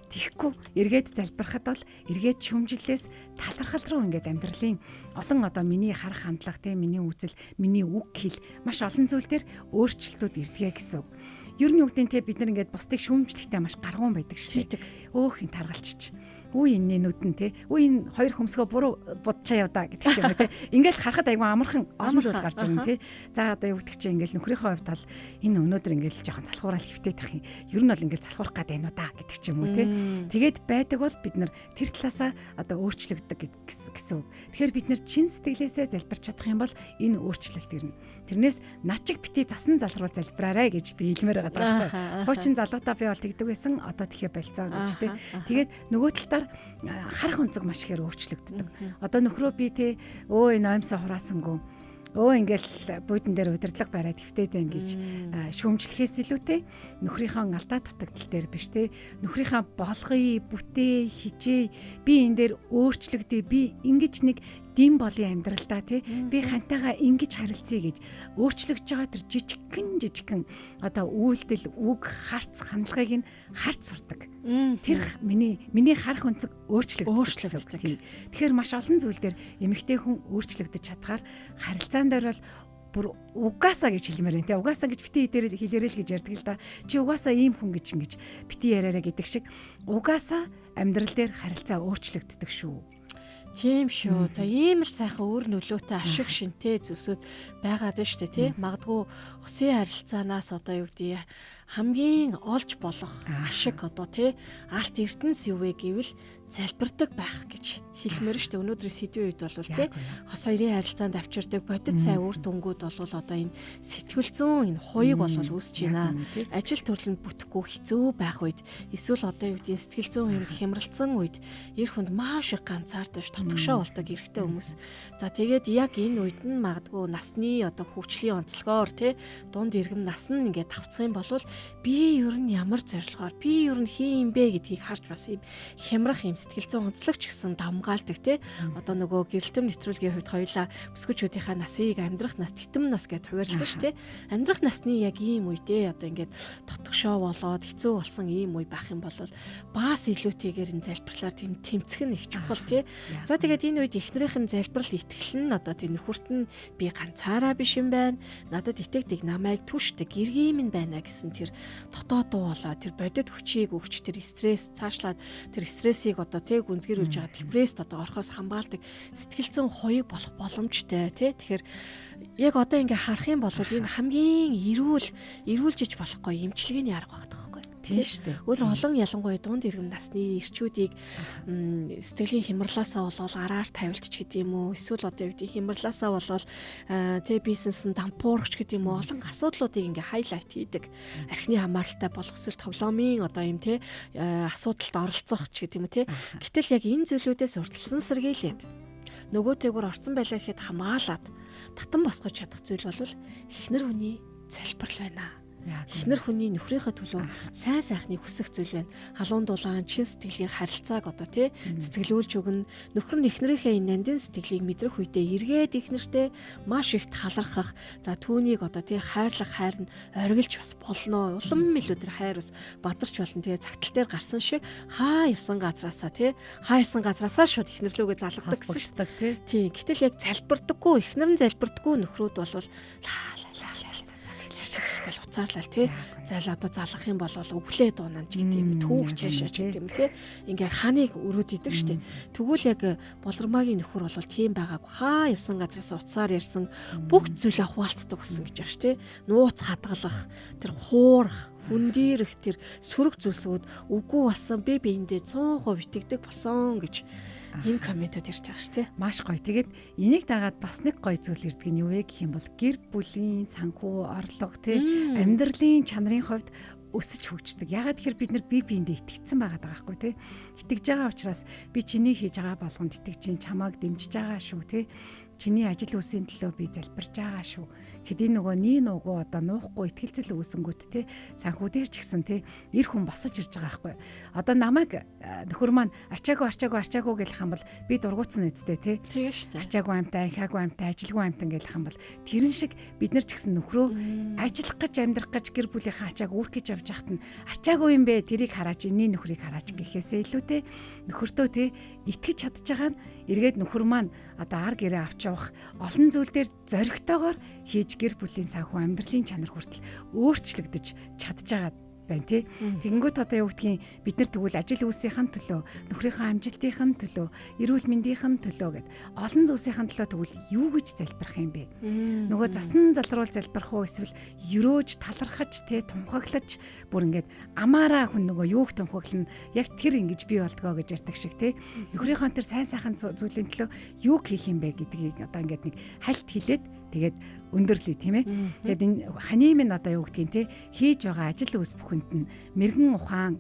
Тэгэхгүй эргээд залбирахад бол эргээд шүүмжлэлээс талархал руу ингээд амьдралын олон одоо миний харах хандлага те, миний үзэл, миний үг хэл маш олон зүйл төр өөрчлөлтүүд ирдэгэ гэсэн үг. Ер нь юу гэдэг те, бид нар ингээд бусдыг шүүмжлэхтэй маш гаргуун байдаг шүү дээ. Өөх ин таргалчч. Үу энэний нүдэн те. Үу энэ хоёр хөмсгөө буруу будчаа явдаа гэдэг ч юм уу те. Ингээл харахад айгүй амархан олон зүйл гарч ирнэ те. За одоо юу гэдэг чинь ингээл нөхрийнхөө хувьд бол энэ өнөөдөр ингээл жоохон залхуурал хэвтээд тах юм. Ер нь бол ингээл залхуурах гад байна уу да гэдэг ч юм уу те. Тэгээд байдаг бол бид нар тэр талаасаа одоо өөрчлөгддөг гэсэн үг. Тэгэхээр бид нар чин сэтгэлээсээ залбирч чадах юм бол энэ өөрчлөлт ирнэ. Тэрнээс над чиг бити засан залруул залбираарай гэж би хэлмээр байгаа байхгүй. Хуучин залуудаа би бол тэгдэг байсан. Одоо тэгэхээр болцоо гэж те. Тэгээд нөгөө талаар харах өнцөг маш ихээр өөрчлөгддөг. Одоо нөхрөө би те өө энэ оймсоо хураасангүй, өө ингээл буудан дээр удирдлага бариад хэвтээд байна гэж шүүмжлэхээс илүүтэй нөхрийнхөө алдаа дутагдал дээр биш те, нөхрийнхөө болгоё, бүтээ, хичээ, би энэ дээр өөрчлөгдөе, би ингэж нэг дэм болын амьдралдаа тий би хантайгаа ингэж харилцъя гэж өөрчлөгдөж байгаа тэр жижигхэн одоо үйлдэл, үг, харц, хандлагыг нь харц сурдаг. Тэр миний харах өнцөг өөрчлөгддөг. Тэгэхээр маш олон зүйл дээр эмэгтэй хүн өөрчлөгдөж чадхаар харилцаан дээр бол бүр угаасаа гэж хэлмээр байна те. Угаасаа гэж бити дээр хэлээрэй л гэж ярьдаг л да. Чи угаасаа ийм хүн гэж ингэж бити яриараа гэдэг шиг угаасаа амьдрал дээр харилцаа өөрчлөгддөг шүү. Тийм шүү. За ийм л сайхан өөр нөлөөтэй ашиг шинтэй зүйлсүүд байгаад байна шүү дээ, тий. Магадгүй хосын харилцаанаас одоо юу гэдэг хамгийн олж болох ашиг одоо тий алт эрдэнэс юу вэ гэвэл залбирдаг байх гэж хэлмээр шүү дээ. Өнөөдрийн сэдвийн үед бол тий хос хоёрын харилцаанд авчирдаг бодит сайн үр дүнгууд бол одоо энэ сэтгэл зүйн энэ хуйг бол үүсэж байна. Ажил төрөл нь бүтэхгүй хэцүү байх үед эсвэл одоо юу гэдгийг сэтгэл зүйн юмд хямралцсан үед эр хүнд маш их ганцаардаж дотгошоо болдог эрэгтэй хүмүүс. За тэгээд яг энэ үед нь магадгүй насны одоо хөгжлийн онцлогоор тий дунд иргэм нас нь ингээд тавцах юм бол би ер нь ямар зорилгоор би ер нь хин юм бэ гэдгийг харж бас юм хямрах юм сэтгэл зүйн онцлогч гэсэн давмгаалдаг тий. Одоо нөгөө гэрэлтэм нэвтрүүлгийн хувьд хоёулаа бүсгүүчүүдийнхаа насыг амьдрах нас, титэм нас гэж хуваарьсан шүү дээ. Амьдрах насны яг ийм үедээ одоо ингээд дотгошоо болоод хэцүү болсон ийм үе байх юм бол бас илүүтэйгээр энэ залбирлаар тийм тэмцэх нь их чухал тий. За тэгээд энэ үед эхнэрийнх нь залбирал итгэл нь одоо тийм нөхөрт нь би ганцаараа биш юм байна. Надад итгэдэг, намайг түшдэг эргийн минь байна гэсэн тэр дотоод дуу болоо тэр бодит хүчийг өгч тэр стресс цаашлаад тэр стрессийг одоо тий гүнзгийрүүлж байгаа депресст одоо орохоос хамгаалдаг сэтгэл зүйн хоёг болох боломжтой тий. Тэгэхээр яг одоо ингээ харах юм бол энэ хамгийн эрүүл эрүүлжиж болохгүй эмчилгээний арга байдаг байхгүй. тий. Өөр олон ялангуяа дунд иргэм насны эрчүүдийг сэтгэлийн хямралаасаа болоод араар тавилт ч гэдэг юм уу, эсвэл одоо юу гэдэг хямралаасаа болоод тий бизнес нь дампуурч гэдэг юм уу, олон асуудлуудыг ингээ хайлайт хийдэг. Архины хамааралтай болох эсвэл тоглоомын одоо юм тий асуудалд оролцох ч гэдэг юм уу тий. Гэтэл яг энэ зүйлүүдээс урьдчилан сэргийлээд нөгөөтэйгүр орцсон байлаа гэхэд хамгаалаад татан босгож чадах зүйл бол эхнэр хүний залбирал байна. Эхнэр хүний нөхрийнхөө төлөө сайн сайхныг хүсэх зүйл байна. Халуун дулаан чин сэтгэлийн харилцааг одоо тий цэцгэлүүлж өгнө. Нөхөр нь эхнэрийнхээ энэ нандин сэтгэлийг мэдрэх үедээ эргээд эхнэртэй маш их талархах. За түүнийг одоо тий хайрлах хайр нь оргилж бас болно. Улам илүү тэр хайр бас бадарч болно. Тэгээ загтал дээр гарсан шиг хаа явсан газраасаа тий хаа явсан газраасаа шууд эхнэрлүүгээ залгадаг гэсэн шүү дээ тий. Гэтэл яг залбирдаггүй, эхнэр нь залбирдаггүй нөхрүүд бол гэл уцаарлал тий. Зайл одоо залгах юм бол өглөө дуунаа ч гэдэг юм, түүх цаашаа ч гэдэг юм тий. Ингээ ханыг өрөөд идэг штэ. Тэгвэл яг болормагийн нөхөр бол тийм байгаагүй. Хаа явсан газраас уцаар ярьсан бүх зүйлээ хуваалцдаг болсон гэж байна штэ. Нууц хадгалах, тэр хуурах, хүндийрэх тэр сөрөг зүйлсүүд үгүй болсон, би биендээ 100% итгэдэг болсон гэж энэ комментүүд ирж байгаа шүү дээ. Маш гоё. Тэгээд энийг дагаад бас нэг гоё зүйл ирдэг нь юу вэ гэх юм бол гэр бүлийн санхүү орлого тий амьдралын чанарын хувьд өсөж хөгждөг. Ягаад тэгэхээр бид нар бие биендээ итгэцэн байгаа даа байхгүй тий. Итгэж байгаа учраас би чиний хийж байгаа болгонд итгэж чинь чамааг дэмжиж байгаа шүү тий. Чиний ажил үйлсийн төлөө би залбирж байгаа шүү. Тэгэхэд энэ нөгөө нии нуугуу одоо нуухгүй итгэлцэл үүсэнгүүт тий санхүү дээр ч гэсэн тий эр хүн босож ирж байгаа байхгүй. Одоо намайг нөхөр маань арчаагүй арчаагүй арчаагүй гэх юм бол би дургуутсан үсттэй тий. Тэгээ шүү дээ. Арчаагүй амтай, анхаагүй амтай, ажилгүй амтан гэх юм бол тэрэн шиг бид нар ч гэсэн нөхрөө ажиллах гэж амьдрах гэж гэр бүлийнхээ ачааг үүрх гэж явж байхад нь арчаагүй юм бэ, тэрийг хараач, энэний нөхрийг хараач гэхээсээ илүү те нөхөртөө те итгэж чадж байгаа нь эргээд нөхөр маань одоо ар гэрээ авч явах олон зүйл дээр зоригтойгоор хийж гэр бүлийн санхүү амьдралын чанар хүртэл өөрчлөгдөж чадж байгаа байна тий. Тэгэнгүүт одоо юу гэдгийг бид нар тэгвэл ажил үйлсийнхэн төлөө, нөхрийнхөө амжилтынхын төлөө, эрүүл мэндийнхэн төлөө гэд олон зүйлсийн төлөө тэгвэл юу гэж залбирах юм бэ? Нөгөө засан залруул залбирах уу эсвэл өрөөж талархаж тий тунхаглаж бүр ингээд амаараа хүн нөгөө юуг тунхаглана яг тэр ингэж бий болдгоо гэж ярьдаг шиг тий. Нөхрийнхөө тэр сайн сайхан зүйлийн төлөө юу хийх юм бэ гэдгийг одоо ингээд нэг хальт хилээд тэгээд өндөрлөе тийм ээ. Тэгээд энэ ханы минь одоо юу гэдгийг те хийж байгаа ажил үйлс бүхэнд нь мэрэгэн ухаан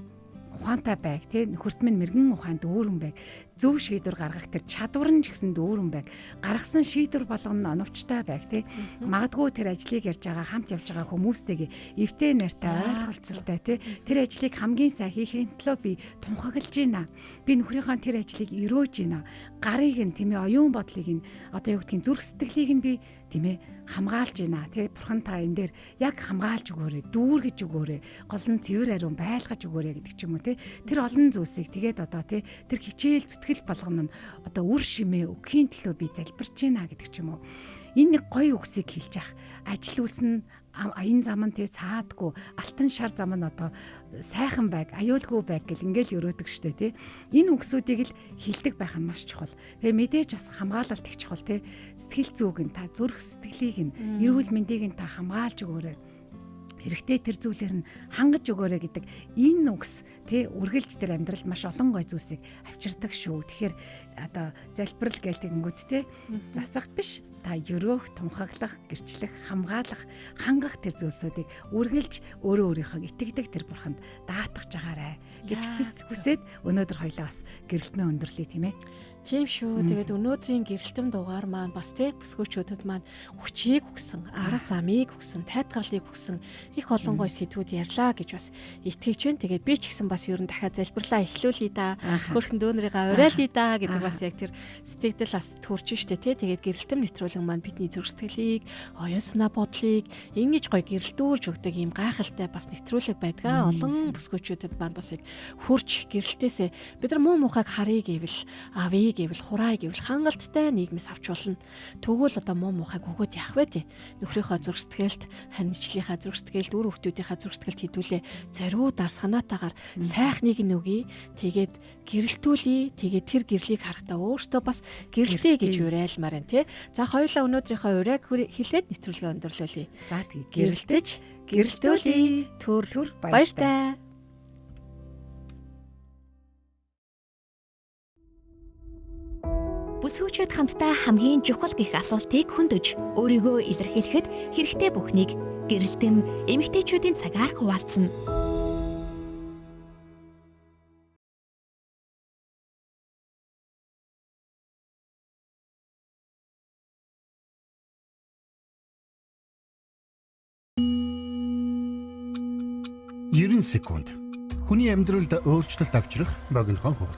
ухаантай байг те нөхөрт минь мэрэгэн ухаанд дүүрэн байг, зөв шийдвэр гаргах тэр чадвар нь ч гэсэн дүүрэн байг, гаргасан шийдвэр болгоно нь оновчтой байг те. Магадгүй тэр ажлыг ярьж байгаа хамт явж байгаа хүмүүстэйгээ эвтэй нартай ойлголцолтой те тэр ажлыг хамгийн сайн хийхин төлөө би тунхаглаж байна, би нөхрийнхөө тэр ажлыг өрөөж байна, гарыг нь тийм ээ оюун бодлыг нь одоо юу гэдгийг зүрх сэтгэлийг нь би тийм ээ хамгаалж байна тий. Бурхан та энэ дээр яг хамгаалж өгөөрэй, дүүргэж өгөөрэй, гол нь цэвэр ариун байлгаж өгөөрэй гэдэг ч юм уу тий. Тэр олон зүйлсийг тэгээд одоо тий тэр хичээл зүтгэл болгоно нь одоо үр шимээ өгөхийн төлөө би залбирч байна гэдэг ч юм уу. Энэ нэг гоё үгсийг хэлж ах ажил үйлс нь энэ зам нь тий цаадгүй алтан шар зам нь одоо сайхан байг, аюулгүй байг гэл ингээл өрөөдөг штэ тий. Энэ үгсүүдийг л хилдэг байх нь маш чухал. Тэгээ мэдээж бас хамгаалалт их чухал тий. Сэтгэл зүг нь та зүрх сэтгэлийг нь эрүүл мэндийг нь та хамгаалж өгөөрэй. Хэрэгтэй тэр зүйлээр нь хангаж өгөөрэй гэдэг энэ үгс тий үргэлж тэр амьдралд маш олон гой зүйлсийг авчирдаг шүү. Тэгэхээр одоо залбирал гээл тэгэнгүүт тий засах биш та өрөөх, тунхаглах, гэрчлэх, хамгаалах, хангах тэр зүйлсүүдийг үргэлж өөрөө өөрийнхөө итгэдэг тэр бурханд даатгаж агаарай гэж хүсээд өнөөдөр хоёлаа бас гэрэлтмээ өндөрлөе тийм ээ. Тийм шүү. Тэгээд өнөөдрийн гэрэлтэм дугаар маань бас тий бүсгүүчүүдэд маань хүчийг өгсөн, арга замыг өгсөн, тайтгарлыг өгсөн их олон гой сэдвүүд ярьлаа гэж бас итгэж байна. Тэгээд би ч гэсэн бас ер нь дахиад залбирлаа эхлүүлье да. Хөрхэн дүүнрийгаа уриалъя да гэдэг бас яг тэр сэтгэгдэл бас төрж штэ тий. Тэгээд гэрэлтэм нэвтрүүлэг маань бидний зүрх сэтгэлийг, оюун санаа бодлыг ингэж гой гэрэлтүүлж өгдөг ийм гайхалтай бас нэвтрүүлэг байдгаа. Олон бүсгүүчүүдэд маань бас яг хурж гэрэлтээсээ бид нар муу мухайг харъя гэвэл авъя гэвэл хураая гэвэл хангалттай нийгмээс авч болно. Тэгвэл одоо муу мухайг өгөөд яах вэ тий? Нөхрийнхөө зүрх сэтгэлд, ханижлынхаа зүрх сэтгэлд, үр хүүхдүүдийнхээ зүрх сэтгэлд хідүүлээ зориуд дар санаатаагаар сайхныг нь өгье. Тэгээд гэрэлтүүлье. Тэгээд тэр гэрлийг харахтаа өөртөө бас гэрэлтэй гэж уриалмаар байна тий. За хоёулаа өнөөдрийнхөө уриаг хэлээд нэвтрүүлгээ өндөрлүүлье. За тэгээ гэрэлтэж гэрэлтүүлье. Түр баяртай. Бүсгүүчүүд хамтдаа хамгийн чухал гэх асуултыг хөндөж, өөрийгөө илэрхийлэхэд хэрэгтэй бүхнийг гэрэлтэм эмэгтэйчүүдийн цагаар хуваалцана. 90 секунд. Хүний амьдралд өөрчлөлт авчрах богинохон хугацаа.